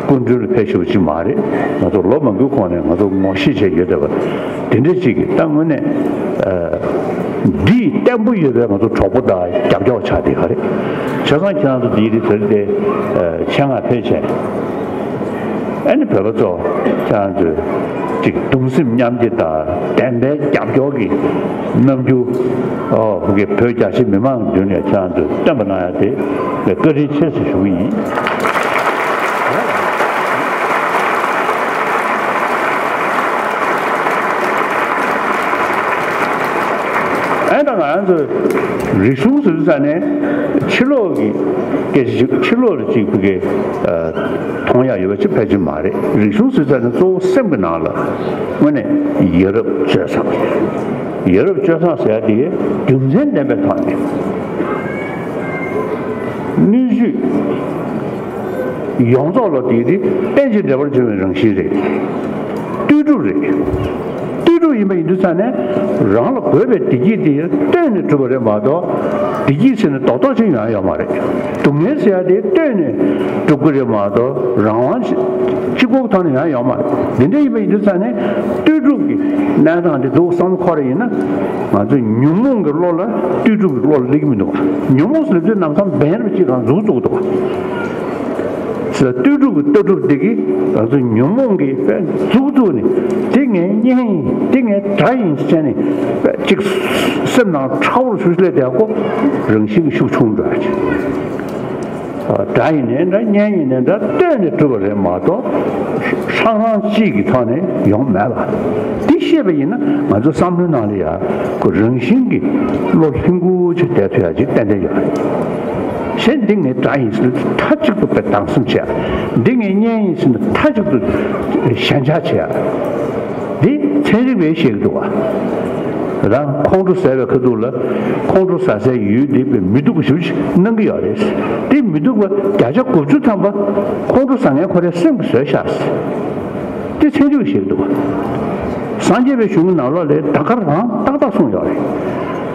སྐུ་མགྲོན་ལ་ཕེབས་ཤོར་བ་ཅིག་མ་རེད། ང་ཚོ་ལོ་མང་པོའི་གོང་ནས་ང་ཚོ་ངོ་ཤེས་བྱས་ཡོད་བསྡད་པ་དེ་འདྲ་ཅིག་གིས་ད་དངོས་གནས་ འདི་བརྟན་པོ་ཡོད་པའི་ང་ཚོ་གྲོགས་པོ་དང་རྒྱབ་སྐྱོར་ཆགས་བསྡད་ཡོད་རེད། བྱས་ཙང་ཁྱེད་རང་ཚོ་འདིའི་རིགས་དེར་དེ་ཆེད་མངགས་ཕེབས་བྱས། ཨ་ནི་བོད་པ་ཚོ་ཁྱེད་རང་ཚོས་ཅིག་གདུང་སེམས་མཉམ་སྐྱེད་དང་བདེན་པའི་རྒྱབ་སྐྱོར་གྱི་རྣམ་འགྱུར། ཨོ་བོད་ཀྱི་བོད་རྒྱ་ཆེ་མི་མང་གི་མདུན་ནས་ཁྱེད་རང་ཚོས་སྟོན་པ་གནང་ཡ་དེ་བཀའ་དྲིན་ཆེ་ཞེས་ཞུ་གི་ཡིན། ཨ་ད་ང་རང་ཚོ་རིག་གཞུང་ཟེར་ཙ་ནས་ཕྱི་ལོགས་ཀྱི་སྐད་ཆ་ཅིག་ཕྱི་ལོགས་ལ་ཅིག་ཕ་གི་མཐོང་ཡག་ཡོད་པ་ཅིག་ཕལ་ཆེར་མ་རེད། རིག་གཞུང་ཟེར་ཙ་ནས་གཙོ་བོ་སེམས་ཀྱི་ནང་ལ་དངོས་གནས་ཡ་རབས་སྤྱོད་བཟང་། ཡ་རབས་སྤྱོད་བཟང་ཟེར་ཡ་དེ་རྒྱུ་མཚན་ལྡན་པའི་ཐོག་ནས་སྣོད་བཅུད་ཡོངས་རྫོགས་ལ་དེ་དེ་རྟེན་ཅིང་འབྲེལ་བར་འབྱུང་བའི་རང་བཞིན་རེད། ལྟོས་གྲུབ་རེད། ལྟོས་གྲུབ་ཡིན་པ་ཡིན་དུས་ཙ་ནས་རང་ལ་དགོས་པའི་བདེ་སྐྱིད་དེ་ལྟོས་ནས་གྲུབ་པ་རེད་མ་གཏོགས། བདེ་སྐྱིད་ཟེར་ནས་རྡོག་རྡོག་ཅིག་ཡོང་ཡ་ཡོད་མ་རེད། སྡུག་བསྔལ་ཟེར་ཡ་དེ་ལྟོས་ནས་གྲུབ་ཀྱི་རེད་མ་གཏོགས། རང་དབང་གཅིག་པོ་ཐོག་ནས་ཡོང་ཡ་ཡོད་མ་རེད། འདི་འདྲ་ཡིན་པ་ཡིན་དུས་ཙ་ནས་ལྟོས་གྲུབ་ཀྱི་གནས་སྟངས་དེ་འདུག་བསམ་བློ་འཁོར་ཡིན་ན། ང་ཚོས་ཉོན་མོངས་ཀྱི་བློ་ལ་ལྟོས་གྲུབ་ཀྱི་བློ་སླེབས་ཀྱི་མི་འདུག་ཉོན་མོངས་ཟེར་དུས་ནམ་མཁའ་འབེན་རབ་ཅིག་རང་འཛུགས་འཛུགས་འདུག་ཟེར། ལྟོས་གྲུབ་ཀྱི་ལྟོས་གྲུབ་དེ་གིས་ང་ཚོ་ཉོན་མོངས་ཀྱི་དཔེ་འཛུགས་འཛུགས་ནས། དེ་ངའི་གཉེན་ཡིན། དེ་ངའི་དགྲ་ཡིན་ཟེར་ནས་དཔེ་གཅིག་སེམས་ནང་ཁྲ་བོར་ཤུགས་སླེབས་བསྡད་ཀོ། རང་བཞིན་གྱིས་ཤུགས་ཆུང་འགྲོ་ཡ་ཅིག་དགྲ་ཡིན་ནའི་འདྲ། གཉེན་ཡིན་ནའི་འདྲ། ལྟོས་ནས་གྲུབ་པ་རེད་མ་གཏོགས། ཧྲང་ཧྲང་གཅིག་གི་ཐོག་ནས་ཡོང་མེད་པ། འདི་ཤེས་པ་ཡིན་ན་ང་ཚོ་བསམ་བློའི་ནང་ལ་ཡ་ཁོ་རང་བཞིན་གྱིས་བློ་ལྷིང་ཁུག་ཅིག་བསྡད་ཐུབ་ཡ་ཅིག་ཏན་ཏན་ཡོད་རེད། གཞན་འདི་ངའི་དགྲ་ཡིན་ཟེར་ནས་མཐའ་གཅིག་ཏུ་དཔེ་སྡང་སེམས་བྱེད་ཡ། འདི་ངའི་གཉེན་ཡིན་ཟེར་ནས་མཐའ་གཅིག་ཏུ་ཞེན་ཆགས་བྱེད་ཡ། འདི་ཚན་རིག་པས་བཤད་ཀྱི་འདུག་བ། ད་ཁོང་ཁྲོ་ཟ་བའི་ཁ་ཐུག་ལ་ཁོང་ཁྲོ་ཟ་སའི་ཡུལ་འདི་དཔེ་མི་སྡུག་པ་ཞེ་པོ་ཅིག་སྣང་གི་ཡོད་རེད། དེ་མི་སྡུག་པ་བརྒྱ་ཆ་དགུ་བཅུ་ཐམ་པ་ཁོང་ཁྲོ་ཟ་མཁན་ཁོ་རའི་སེམས་ཀྱིས་བཟོས་ཤག་དེ་ཚན་རིག་པས་བཤད་ཀྱི་འདུག་བ། སངས་རྒྱས་པའི་གཞུང་གི་ནང་ལོགས་ལ་ད་ག་རང་ཏག་ཏག་གསུངས་ཡོད་རེད།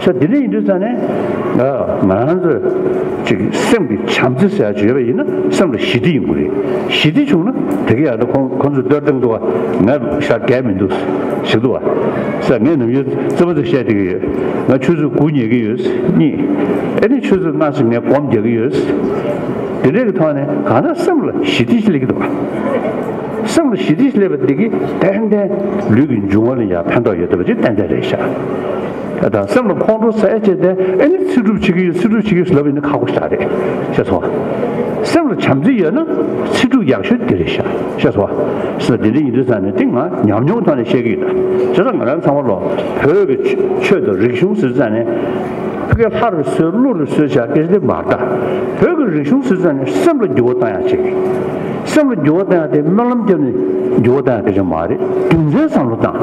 ས་དེ་འདྲ་ཡིན་དུས་ཙ་ནས། ང་རང་ཚོ་ཅིག་སེམས་ཀྱི་བྱམས་བརྩེ་ཟེར་ཡ་ཅིག་ཡོད་པ་ཡིན་ན་སེམས་ལ་ཞི་བདེ་ཡོང་གི་རེད། ཞི་བདེ་བྱུང་ན་དེ་ག་ཡག་ད་ཁོང་ཁོང་ཚོས་གཏོར་བཏང་འདུག་བ། ང་ཤ་གས་མི་འདུག་ཞིག་འདུག་བ། ས་ངས་ནམ་རྒྱུན་རྩེད་མོ་ཚོ་བཤད་བསྡད་ཀྱི་ཡོད། ང་ཆུ་ཚོད་དགུ་ཉལ་གྱི་ཡོད། གཉིད། ཨེ་ནི་ཆུ་ཚོད་ལྔ་ཞིག་ངས་སྒོམ་རྒྱག་གི་ཡོད། དེ་འདྲའི་གི་ཐོག་ནས་གང་ལྟར་སེམས་ལ་ཞི་བདེ་ཞིག་སླེབས་ཀྱི་འདུག་བ། སེམས་ལ་ཞི་བདེ་སླེབས་པ་འདི་གིས་ཏན་ཏན་ལུས་ཀྱི་འབྱུང་བ་ལ་ཡང་ཕན་ཐོགས་ཡོད་བསྡད་པ་ཅིག་ཏན་ཏན་རེད་ཤག་ད་སེམས་ལ་ཁོང་ཁྲོ་ཟ་ཡ་བྱས་ཏེ་ཨེ་ནི་ཚིག་གྲུབ་བྱེད་ཀྱི་ཡོད། ཚིག་གྲུབ་བྱེད་ཀྱི་ཡོད་ཟེར་ལབ་ཡིན་ན་ཁག་པོ་ཞེ་དྲག་རེད། ཤེས་སོང་ང་། སེམས་ལ་བྱམས་བརྩེ་ཡོད་ན་ཚིག་གྲུབ་ཡག་ཤོས་དེ་རེད་ཤག་ཤེས་སོང་ང་། ས་དེ་འདྲ་ཡིན་དུས་ཙང་ནས་དེ་ང་ཉམས་མྱོང་ཐོག་ནས་བཤད་ཀྱི་ཡོད། ད་བྱས་ཙང་ང་རང་ཚང་མ་ལོ་བོད་ཀྱི་ཆོས་དང་རིག་གཞུང་ཟེར་ཙང་ནས། ཕ་གི་ལྷ་རུ་གསོལ་ཀླུ་རུ་གསོལ་བྱ་སྐད་ཆ་དེ་མ་རེད། ད་བོད་ཀྱི་རིག་གཞུང་ཟེར་ཙང་ནས་སེམས་ལ་འགྱུར་བ་བཏང་ཡག་ཅིག་སེམས་ལ་འགྱུར་བ་བཏང་ཡག་དེ་སྨོན་ལམ་བརྒྱབ་ནས་འགྱུར་བ་བཏང་ཡག་སྐད་ཆ་མ་རེད། རྒྱུ་མཚན་བསམ་བློ་བཏང་།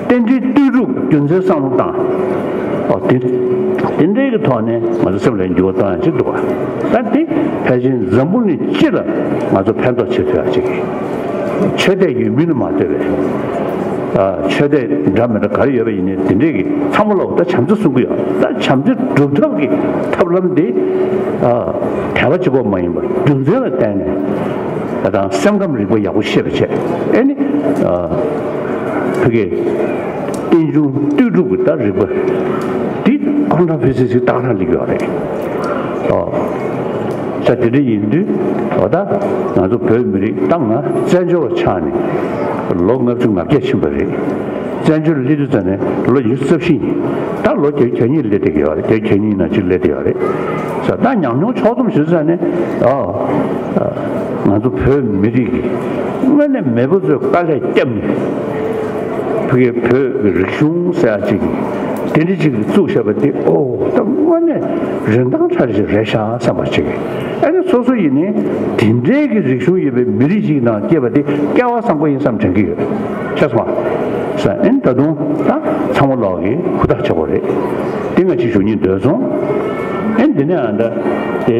རྟེན་འབྲེལ་ལྟོས་གྲུབ་རྒྱུ་མཚན་བསམ་བློ་བཏང་། ཨོ་དེ་དེ་འདྲའི་གི་ཐོག་ནས་ང་ཚོ་སེམས་ལ་འགྱུར་བ་བཏང་ཡག་ཅིག་འདུག་བ། ད་དེ་ཕལ་ཆེར་འཛམ་བུ་གླིང་སྤྱི་ལ་ང་ཚོ་ཕན་ཐོགས་བྱེད་ཐུབ་ཡག་ཅིག་ཆོས་དད་ཡོད་མིན་ལ་མ་ལྟོས་པའི། ཨ། ཆོས་དད་འདྲ་མི་འདྲ་ག་རེ་ཡོད་པ་ཡིན་ནའི་དེ་འདྲས་ཀྱི་ཚང་མ་ལ་ད་བྱམས་བརྩེ་གསུང་གི་ཡོད། ད་བྱམས་བརྩེ་སྒྲུབ་ཐབས་ཀྱི་ཐབས་ལམ་དེ། ཨ། དད་པ་གཅིག་པོ་མ་ཡིན་པར་རྒྱུ་མཚན་ལ་བརྟེན་ནས། ད་དང་སེམས་ཁམས་རིག་པ་ཡག་པོ་ཤེས་པ་བྱས། ཨེ་ནི། ཨ། ཕ་གིའི་རྟེན་འབྱུང་ལྟོས་གྲུབ་ཀྱི་ད་རིག་པ་འདི་ཁོང་ཁྲ་ཕི་སི་སི་ཏག་ཏག་སླེབས་ཡོད་རེད། ཨོ། ས་དེ་འདྲ་ཡིན་དུས་འོ་ད་ང་ཚོ་བོད་མི་རིགས་ད་ང་བཙན་བྱོལ་བ་ཆགས་ནས་ལོ་ལྔ་བཅུ་ང་བརྒྱད་ཕྱིན་པ་རེད། བཙན་བྱོལ་སླེབས་དུས་ཙམ་ནས་ལོ་ཉི་ཤུ་རྩ་བཞི་ཡིན། ད་ལོ་བརྒྱད་ཅུ་གྱ་གཉིས་སླེབས་བསྡད་ཀྱི་ཡོད་རེད། བརྒྱད་ཅུ་གྱ་གཉིས་ནང་གཅིག་སླེབས་བསྡད་ཡོད་རེད། ས་ད་ཉམས་མྱོང་ཕྱོགས་བསྡོམས་ཞུ་ཙམ་ནས་ཨོ། ང་ཚོ་བོད་མི་རིགས་ཀྱི་དངོས་གནས་མེས་པོ་ཚོས་དཀའ་ལས་བརྒྱབ་ནས་ཕ་གི་བོད་ཀྱི་རིག་གཞུང་ཟེར་ཡ་ཅིག་གི་དེ་འདྲ་ཅིག་བཙུགས་བཞག་པ་དེ་ཨོ་ད་དངོས་གནས་རིན་ཐང་ཆ་ཅིག་རེད་ཤག་བསམ་པ་ཅིག་ཨ་ནི་སོ་སོ་ཡིན་ནའི་དེ་འདྲའི་གི་རིག་གཞུང་ཡོད་པའི་མི་རིགས་ཅིག་ནང་སྐྱེས་པ་དེ་སྐལ་བ་བཟང་པོ་ཡིན་བསམ་དྲན་གྱི་ཡོད། ཤེས་སོང་ང་། ས་ཨ་ནི་ད་དུང་ད་ཚང་མ་ལོག་གི་ཧུར་ཐག་བྱེད་དགོས་རེད། དེ་ང་ཅིག་ཞུ་སྙིང་འདོད་སོང་། ཨེ་འདི་ནས་ཨ་འདྲ་དེ་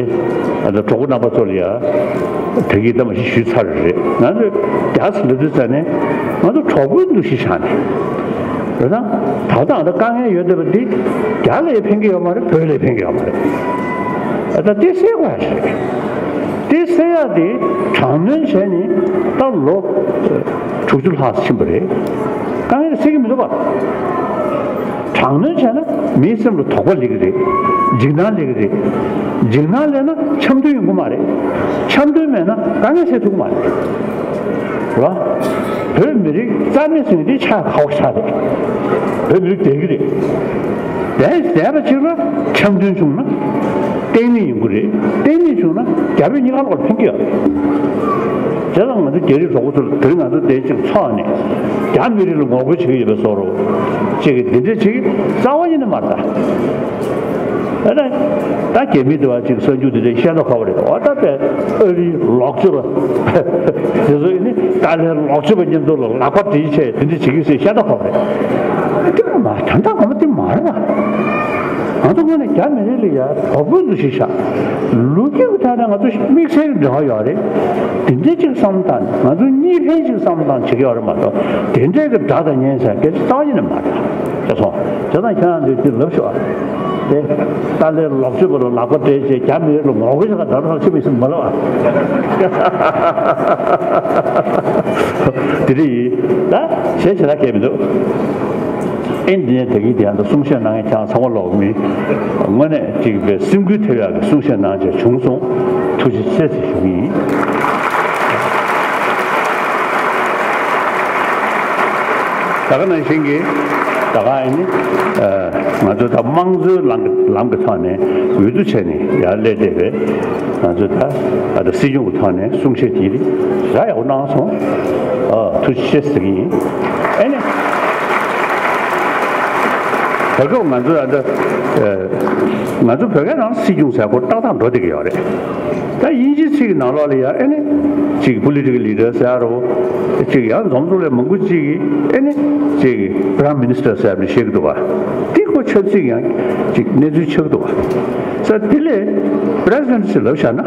ཨ་འདྲ་གྲོགས་པོ་རྣམ་པ་ཚོ་ལ་ཡ་ད་གི་ད་མ་གཞི་ཞུས་ཚར་རེད། ང་ཚོས་རྒྱ་སེ་ལབ་དུས་ཙ་ནས་ང་ཚོ་གྲོགས་པོའི་འདུ་ཤེས་བཞག་ནས་རེད། ད་ད་ལྟ་ཨ་འདྲ་དཀའ་ངལ་ཡོད་བསྡད་པ་འདི་རྒྱ་ལ་ཡ་ཕན་གྱི་ཡོད་མ་རེད། བོད་ལ་ཡ་ཕན་གྱི་ཡོད་མ་རེད། ཨ་ད་དེ་སེལ་དགོས་ཡ་རེད། དེ་སེལ་ཡ་དེ་དྲག་གནོན་བྱས་ནས་ད་ལོ་དྲུག་ཅུ་ལྷག་ཕྱིན་པ་རེད། དཀའ་ངལ་སེལ་གྱི་མི་འདུག་པ། དྲག་གནོན་བྱས་ན་མིའི་སེམས་ལ་དོགས་པ་སླེབས་ཀྱི་རེད། འཇིགས་སྣང་སླེབས་ཀྱི་རེད། འཇིགས་སྣང་སླེབས་ན་འཆམ་མཐུན་ཡོང་གི་མ་རེད། འཆམ་མཐུན་མེད་ན་དཀའ་ངལ་སེལ་ཐུབ་ཀྱི་མ་རེད། རེད་བ། བོད་མི་རིགས་རྩ་མེད་ཟིན་དེ་ཆགས་ཁག་པོ་ཆགས་རེད། བོད་མི་རིགས་བསྡད་ཀྱི་རེད། བསྡད་བསྡད་པ་ཅིག་ལ་འཆམ་མཐུན་བྱུང་ན་བརྟན་ལྷིང་ཡོང་གི་རེད། བརྟན་ལྷིང་བྱུང་ན་རྒྱ་བོད་གཉིས་ཀ་ལོག་ལ་ཕན་གྱི་ཡོད་རེད། བྱས་ཙང་ང་ཚོ་རྒྱ་རིགས་གྲོགས་པོ་ཚོར་དེ་རིང་ང་ཚོ་དེ་ཅིག་ཚོགས་ནས་རྒྱ་མི་རིགས་ལ་ངོ་རྒོལ་བྱེད་ཀྱི་ཡོད་པའི་བཟོ་འདྲ་ཅིག་གི་འདི་འདྲ་ཅིག་རྩ་བ་ཉིད་ནས་མ་རེད་ད། ཨ་ད་ད་རྒྱ་མི་དེ་བ་ཅིག་གསར་འགྱུར་དེ་འདྲ་བཤད་མདོག་ཁ་པོ་རེད། འོ་ད་པའི་ཨ་རིའི་ལོག་སྤྱོད་པ་དེ་ཚོ་ཡིན་ནི་ཏཱ་ལའི་ལོག་སྤྱོད་པ་མཉམ་དུ་ལ་ལག་པ་སྦྲེལ་བྱས་དེ་འདྲ་བྱེད་ཀྱི་ཟེར་བཤད་མདོག་ཁ་པོ་རེད། དེ་མ་དོན་དག་ངོ་མ་དེ་མ་རེད་པ། ང་ཚོ་དངོས་གནས་རྒྱ་མི་རིགས་ལ་ཡ་དོགས་པའི་འདུ་ཤེས་བཞག་ལོ་རྒྱུས་ཀྱི་ཐད་ནས་ང་ཚོ་དམིགས་བསལ་གྱི་འབྲེལ་བ་ཡོད་རེད། དེ་འདྲའི་ཅིག་བསམ་བློ་བཏང་ནས་ང་ཚོ་གཉིས་ཕན་ཅིག་བསམ་བློ་བཏང་བྱེད་ཀྱི་ཡོད་རེད་མ་གཏོགས་དེ་འདྲའི་གི་དགྲ་དང་གཉེན་ཟེར་སྐད་ཆ་རྩ་བ་ཉིད་ནས་མ་རེད། ཤེས་སོང་། བྱས་ཙང་ཁྱེད་རང་ཚོས་དེ་ལབ་ཤོག་ཨ། དེ་ཏཱ་ལའི་ལོག་སྤྱོད་པ་ལ་ལག་པ་སྦྲེལ་བྱས་རྒྱ་མི་རིགས་ལ་ངོ་རྒོལ་བྱེད་ག་ད་ལྟ་ཕྱི་མི་སེམས་མ་ལབ་ཨ། དེ་འདྲ་ཡིན་ད་གཞན་ཞེ་དྲག་གང་ཡང་མི་འདུག་ཨེ་འདི་ནས་ད་གིན་དེ་ཡང་ད་གསུང་བཤད་གནང་མཁན་ཁྱེད་རང་ཚང་མ་ལོག་མི་དངོས་གནས་ཅིག་པའི་སེམས་འགུལ་ཐེབས་ཡག་གི་གསུང་བཤད་གནང་བྱས་བྱུང་སོང་། ཐུགས་རྗེ་ཆེ་ཟེར་ཞུ་གི་ཡིན། ད་ག་ནང་བཞིན་གྱི་ད་ག་ཨེ་ནི་ང་ཚོ་ད་དམངས་གཙོའི་ལམ་ལམ་གྱི་ཐོག་ནས་འོས་བསྡུ་བྱས་ནས་ཡར་སླེབས་བསྡད་པའི་ང་ཚོ་ད་ད་ལྟ་སྲིད་སྐྱོང་གི་ཐོག་ནས་གསུང་བཤད་དེ་རིགས་ཞེ་དྲག་ཡག་པོ་གནང་སོང་། ཨ་ཐུགས་རྗེ་ཆེ་ཟེར་གྱི་ཡིན། ཨེ་ནི། ད་སྐབས་ང་ཚོ་ཨ་ད་ཨ་ང་ཚོ་བོད་སྐད་ནང་སྲིད་སྐྱོང་ཟེར་སྐོར་ཏག་ཏག་འགྲོ་བསྡད་ཀྱི་ཡོད་རེད། ད་དབྱིན་ཇིའི་ཚིག་གི་ནང་ལོགས་ལ་ཡང་ཨེ་ནི་ཅིག་political leader ཟེར་རོ། ཅིག་ཡང་འཛོམས་འཛོམས་ལས་མང་པོ་ཅིག་གིས་ཨེ་ནི་ཅིག་prime minister ཟེར་ནས་བཤད་ཀྱི་འདུག་པ། དེ་ཁོ་ཆབ་སྲིད་ཀྱི་ཡང་ཅིག་གནས་ཚུལ་ཆགས་ཀྱི་འདུག་པ། ས་དེ་ལས་president ཟེར་ལབ་བཞག་ན།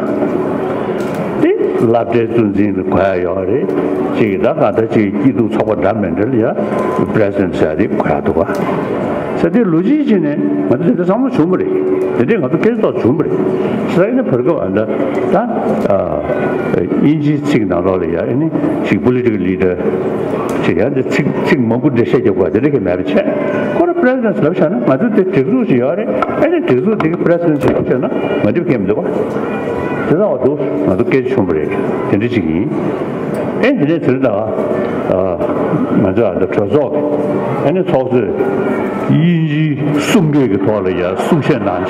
དེ་སློབ་གྲྭའི་གཙོ་འཛིན་ལ་གོ་ཡ་ཡོད་རེད། ཅིག་ད་ག་ད་ཅིག་སྐྱིད་སྡུག་ཚོགས་པ་འདྲ་མི་འདྲ་ལ་ཡ་president ཟེར་ཡ་དེ་གོ་ཡ་འདུག་ག་ས་དེ་ལོ་རྒྱུས་ཅིག་ནས་ང་ཚོ་དེ་འདྲ་བསམ་བློ་བྱུང་བ་རེད། དེ་འདྲས་ང་ཚོ་སྐད་ཆ་ཐོག་བྱུང་བ་རེད། ས་ཡིན་ན་བར་སྐབས་ཨ་ད་ད་དབྱིན་ཇིའི་ཚིག་ནང་ལོགས་ལ་ཡ་ཨེ་ནི་ཅིག་political leader ཅིག་ཡ་འདི་ཚིག་ཚིག་མང་པོ་འགྲེལ་བཤད་རྒྱབ་དགོས་དེ་འདྲ་གི་མེད་པ་བྱས། ཁོ་རང་president ལབ་བཞག་ན་ང་ཚོ་དེ་སྒྲིག་འཛུགས་ཤིག་ཡོད་རེད། ཨེ་ནི་སྒྲིག་འཛུགས་དེ་གི་president ལབ་བཞག་ན་ང་ཚོ་གལ་མི་འདུག་ག་དེ་ལྟ་བ་འདུག་ང་ཚོ་སྐད་ཆ་བྱུང་བ་རེད། དེ་འདྲ་ཅིག་ཡིན། ཨེ་དེ་ནས་དེ་ལྟ་ང་ཚོ་ཨ་ད་གྲོས་ཚོགས་ཨེ་ནི་ཚོགས་གཙོས་དབྱིན་ཇིའི་གསུང་སྐད་ཀྱི་ཐོག་ལ་ཡ་གསུང་བཤད་གནང་བྱས།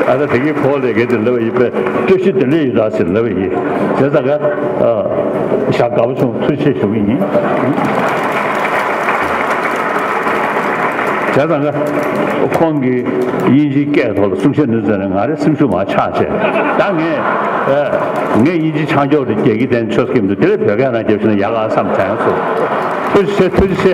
ཨ་ད་དེ་གའི་ཁོག་ལས་གལ་ཏེ་ལབ་ཡིན་པས་བཀྲ་ཤིས་བདེ་ལེགས་ཡིན་ར་ཟེར་ལབ་ཡིན། བྱས་ཙང་ག་ཞག་དགའ་པོ་བྱུང་། ཐུགས་རྗེ་ཆེ་ཞུ་གི་ཡིན། བྱས་ཙང་ག་ཁོང་གིས་དབྱིན་ཇིའི་སྐད་ཐོག་ལ་གསུང་བཤད་གནང་ཟེར་ནས་ང་རའི་སེམས་ཤུགས་མར་ཆག་བྱས། ད་ངས་ངས་དབྱིན་ཇི་ཆང་འཇོག་རེ་རྒྱག་གི་དེ་ནས་ཆོས་སྐྱིད་འདུག་དེ་ལས་བོད་སྐད་ནང་རྒྱབ་ཤིག་ན་ཡག་ག་བསམ་བྱས་སོང་། ཐུགས་རྗེ་ཆེ། ཐུགས་རྗེ་ཆེ།